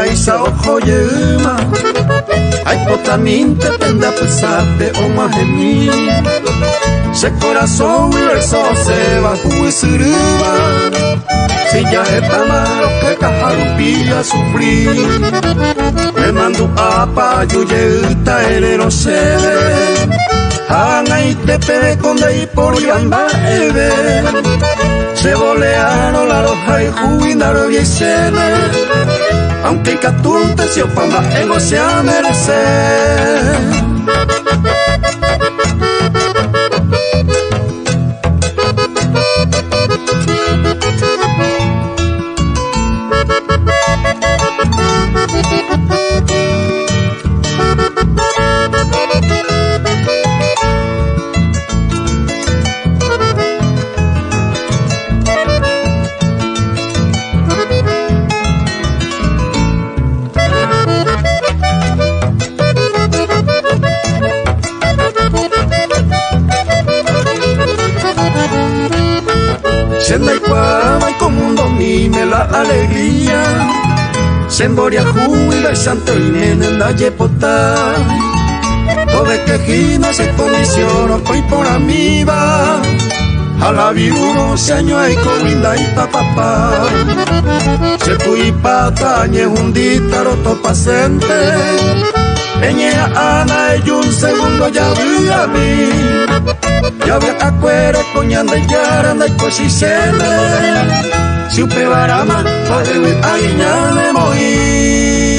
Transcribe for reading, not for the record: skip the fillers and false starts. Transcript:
Isa ohojeýma Aipotamínte pende apysápe og̃uahẽmi Che korasõgui verso osẽva huguysyrýva Si ja'étama rokekaha rupi asufri Nemandu'ápa aju jeýta erérõ chéve Ha ag̃aite peve ko ndaiporúiva mba'eve Che boleárõ la rohayhúgui ndaroviái chéve Aunque ikatúnte si opa mba'éngo che amerece. Che ndaikuaávai ko mundomíme la alegría Che mboriahúgui vaichante oiméne ndajepotái Toveke hína che condición okõi porãmíva Ha la viúrõ che año aikógui ndaipapapái Che tuipáta añehundíta rotopasénte Eñeha'ãna eju un segundo javy'ami Javy'akuére ko Ñandejára ndaipochyichéne Si upevarãma mba'evy'a iñanemoĩ.